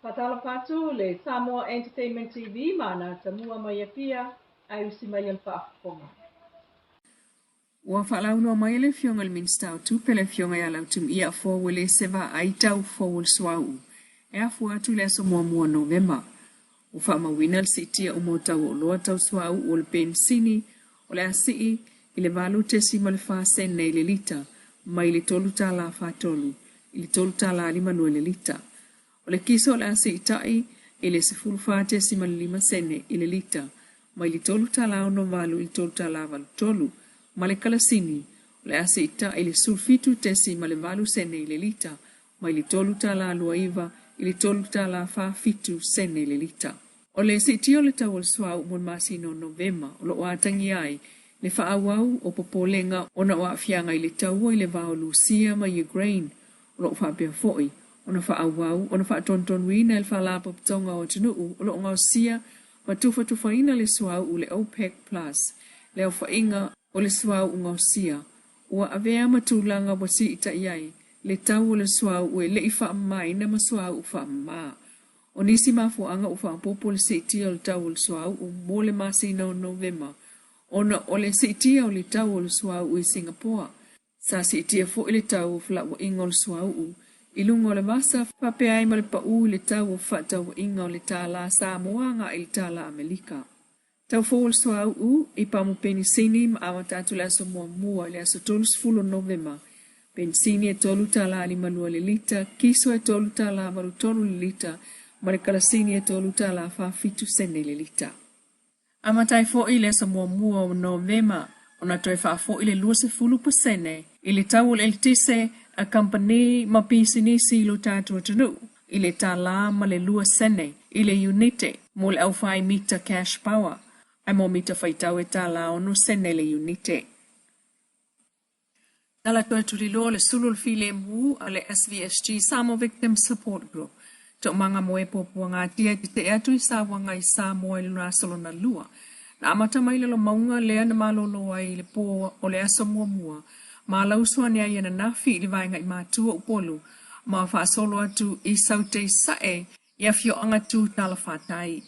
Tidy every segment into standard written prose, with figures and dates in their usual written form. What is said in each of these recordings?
Faatalofa atu le Samoa Entertainment TV ma ana atamua mai Apia ae usi mai le faafofoga. Ua faalaunoa mai e le Afioga i le Minisita o Tupe le Afioga ia Lautimuia Afoa Uelese Vaai Tau Fou o le Suauu e afua atu i le aso muamua o Novema. Ua faamauina le siitia uma o tau o oloa tau suauu o le penisini o le a sii i le 8.4 sene i le lita mai le $3.43 i le $3.52 i le lita. O le kiso o le a siitai i le 14.5 sene i le lita mai le $3.68 i le $3.83, ma le kalasini o le a siitai i le 17.8 sene i le lita mai le $3.29 i le $3.47 sene i le lita. O le siitia o le tau o le suauu mo le masina o Novema o lo o atagia ai le faaauau o popolega ona o aafiaga i le taua i le va o Lusia ma Ukraine o lo o faapea foi ona faaauau ona faatonutonuina e le Faalapotopotoga o Atunuu o lo o gaosia ma tufatufaina le suauu le OPEC Plus le aofaiga o le suauu gaosia ua avea ma tulaga ua siitai ai le tau o le suauu e le i faamamaina ma suauu faamama. O nisi mafuaaga ua faaopoopo le siitia o le tau o le suauu mo le masina o Novema ona o le siitia o le tau o le suauu i Singapoa. Sa siitia foi le tau o felauaiga o le suauu i luga o le vasa faapea ai ma le pau i le tau o fefaatauaiga o le tālā Samoa agai i le tālā Amelika. Tau fou o le suauu i pamu penisini ma amata atu i le aso muamua i le aso 30 o Novema. Penisini e $3.52 le lita, kiso e $3.83 le lita ma le kalasini e $3.47 le lita. Amata ai foi i le aso muamua o Novema ona toe faafoi le 20% i le tau o le eletise a kamupani ma pisinisi i lo tatou atunuu i le tālā ma le lua sene i le iunite mo le aufai mita cash power, ae mo mita faitau e tālā ono sene le iunite. Tala toe tuliloa o le sulu o le filemu a le SVSG Samoa Victim Support Group. Toomaga mo e puapuagatia e tetee atu i sauaga i Samoa i lona aso lona lua. Na amata mai Lalomauga lea na malolo ai i le pō o le aso muamua ma lausu ane ai ananafi i le vaega i matua Upolu ma faasolo atu i Saute Sae i afioaga tu talafatai.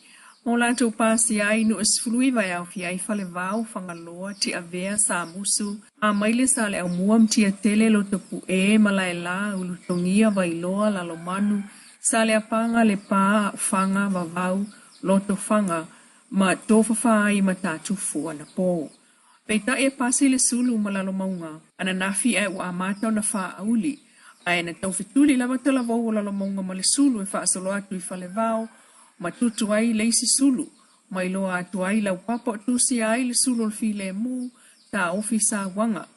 Mo latou pasia ai nuu e 19 e aofia ai Falevao, Fagaloa, Tiavea, Samusu, Amaile, Saleaaumua, Matiatele, Lotopue, Malaela, Ulutogia, Vailoa, Lalomanu, Saleapaga, Lepa, Aufaga, Vavau, Lotofaga, ma Tofafa ai Matatufu anapo. Peitai e pasi le sulu ma Lalomauga ananafi ae ua amata ona faauli, ae na taufetuli lava talavou o Lalomauga ma le sulu e faasolo atu i Falevao ma tutu ai le isi sulu, ma iloa atu ai laupapa o tusia ai le sulu o le filemu, taofi sauaga.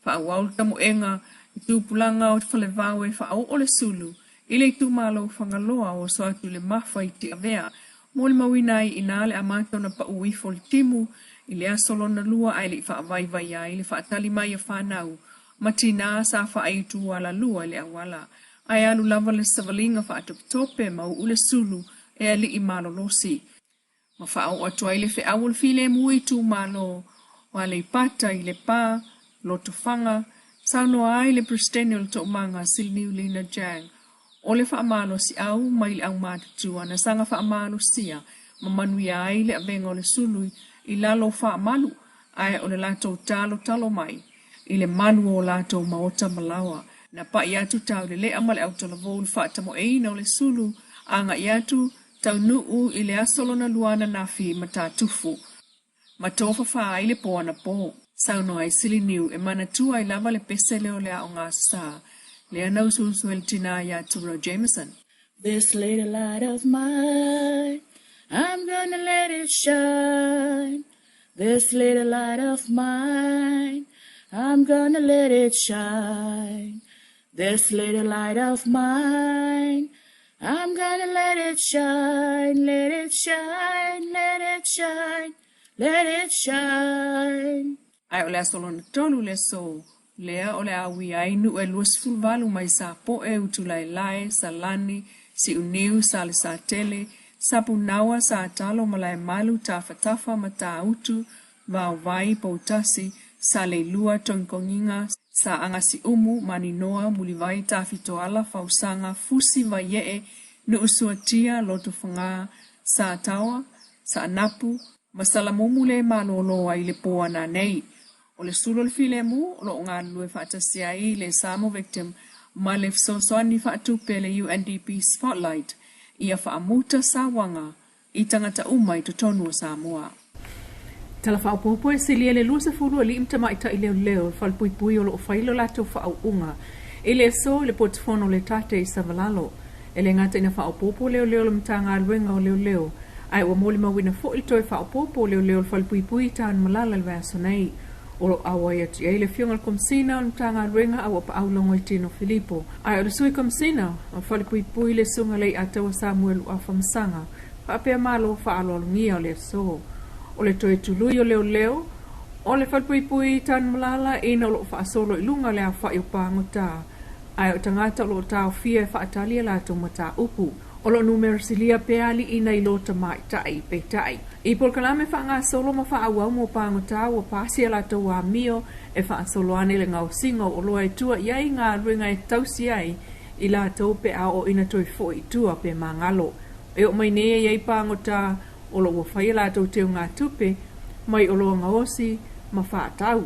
Faaauau le tamoega i tupulaga o Falevao e faaoo le sulu i le itumalo o Fagaloa o oso atu i le Mafa i Tiavea, molimauina ai i ina le amata ona pau ifo le timu i le aso lona lua ae le i faavaivaia ai le faatali mai a fanau ma tinā sa faaitu alalua i le auala ae alu lava le savaliga faatopetope ma uu le sulu e alii malolosi ma faaoo atu ai le feau o le filemu i itumalo o Aleipata i Lepa, Lotofaga, saunoa ai le Peresetene o le Toomaga Siliniu Lina Jang o le faamalosiau mai le aumatutua na saga faamalosia ma manuia ai le avega o le sulu i lalo o faamalu ae o le latou talotalo mai i le malu o latou maota ma laoa. Na pai atu taulelea ma le autalavou i le faatamoeina o le sulu agai atu taunuu i le aso lona lua ananafi i Matatufu ma tofafa ai le pō anapo. Saunoa ai Siliniu e manatua ai lava le pese lea o le aoga aso Sa lea na usuusu ai le tinā iā Turo Jamieson. This little light of mine, I'm gonna let it shine. This little light of mine, I'm gonna let it shine. This little light of mine, I'm gonna let it shine, let it shine, let it shine, let it shine. Ae o le aso lona tolu le aso lea o le a ui ai nuu e 28 mai Sapoe, Utulaelae, Salani, Siuniu, Salesatele, Sapunaoa, Satalo, Malaemalu, Tafatafa, Matautu, Vaovai, Poutasi, Saleilua, Togitogiga, Saagasiumu, Maninoa, Mulivai, Tafitoala, Fausaga, Fusi, Vaiee, Nuusuatia, Lotofaga, Sataoa, Saanapu ma Salamumu le malolo ai i le po ananei. O le sulu o le filemu o lo o galulue faatasi ai le Samoa Victim ma le fesoasoani faatupe a le UNDP Spotlight ia faamuta sauaga i tagata uma i totonu o Samoa. Tala Faaopoopo e silia le 20 alii ma tamaitai leoleo o le falepuipui o lo o fai lo latou faauuga i le aso i le potufono o le Tate i Savalalo. E le gata ina faaopoopo leoleo o le Matagaluega o Leoleo, ae ua molimauina foi le toe faaopoopo o leoleo o le falepuipui i Tanumalala i le vaiaso nei. O lo o auai atu i ai le Afioga i le Komesina o le Matagaluega Auapaau Logoitino Filipo, ae o le Sui Komesina o le Falepuipui le Susuga Leiataua Samuelu Afamasaga, faapea Malo faaaloalogia o le aso. O le toe tului o leoleo o le Falepuipui i Tanumalala ina o lo o faasolo i luga le aofai o pagota, ae o tagata o lo o taofia e faatali a latou mataupu. O lo o numera silia pea alii nai lo tamaitai, peitai, i polokalame faagasolo ma faaauau mo pagota ua pasi a latou amio e faasolo ane le gaosiga o oloa e tua i ai galuega e tausi ai i latou pe a oo ina toe foi i tua pe magalo. E oo mai nei e i ai pagota o lo o ua fai a latou teugatupe mai oloa gaosi ma faatau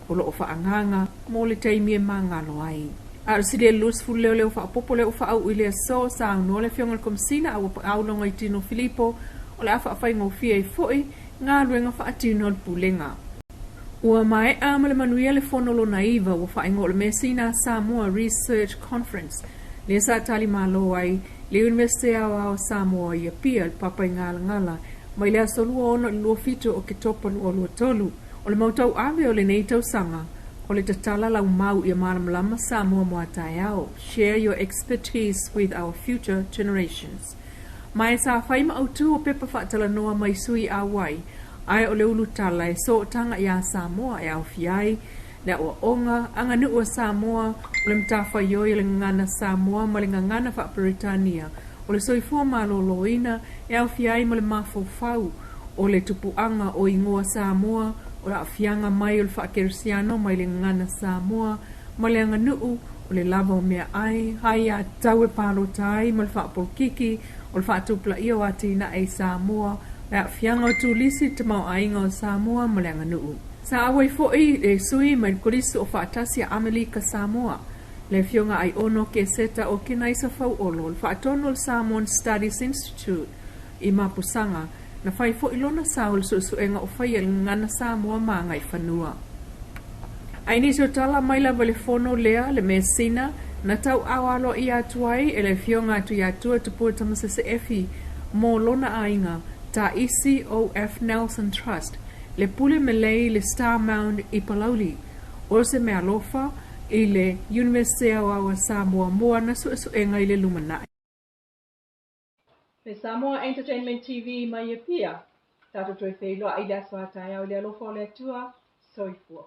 o lo o faaagaaga mo le taimi e magalo ai. A o le silia 20 leoleo faaopoopo lea ua faauu i le aso, saunoa le Afioga i le Komesina Auapaau Logoitino Filipo, o le a faafaigofie ai foi galuega faatino a le Pulega. Ua maea ma le manuia le fono lona iva ua faaigoa o le Measina Samoa Research Conference lea sa tali malo ai le Iunivesite Aoao o Samoa i Apia i le Papaigalagala mai le aso 26 i le 27 o Oketopa 2023. O le mau tauave o lenei tausaga, o le tatala lau mau ia malamalama Samoa mo a taeao, Share your expertise with our future generations. Ma e sa fai ma autū o pepa faatalanoa mai sui auai, ae o le ulutala e sootaga iā Samoa e aofia ai le aoaoga, aganuu a Samoa, o le matafaioi o le gagana Samoa ma le gagana faa-Peretania, o le soifua malōlōina e aofia ai ma le mafaufau o le tupuaga o igoa Samoa, o le aafiaga mai o le faakerisiano mai le gagana Samoa ma le aganuu, o le lava o meaai, aiatatau e palota ai ma le faapolokiki, o le faatupulaia o atinae i Samoa, le aafiaga o turisi i le tamaoaiga o Samoa ma le aganuu. Sa auai foi le sui mai le Kolisi o Faatasi a Amelika Samoa, le Afioga Aiono Keseta o Kenaisa Fauolo, le faatonu o le Samoan Studies Institute i Mapusaga, na fai foi lona sao i le suesuega o faia i le gagana Samoa ma agaifanua. A i nisi o tala mai lava i le fono lea, le measina, na tauaao aloaia atu ai e le Afioga a Tuiatua Tupua Tamasese Efi mo lona aiga, Tā Isi O.F. Nelson Trust, le pule me lei i le Star Mound i Palauli. O se meaalofa i le Iunivesite Aoao a Samoa mo ana suesuega i le lumanai. Le Samoa Entertainment TV mai Apia, tatou toe feiloai i le aso a taeao i le alofa o le Atua. Soifua.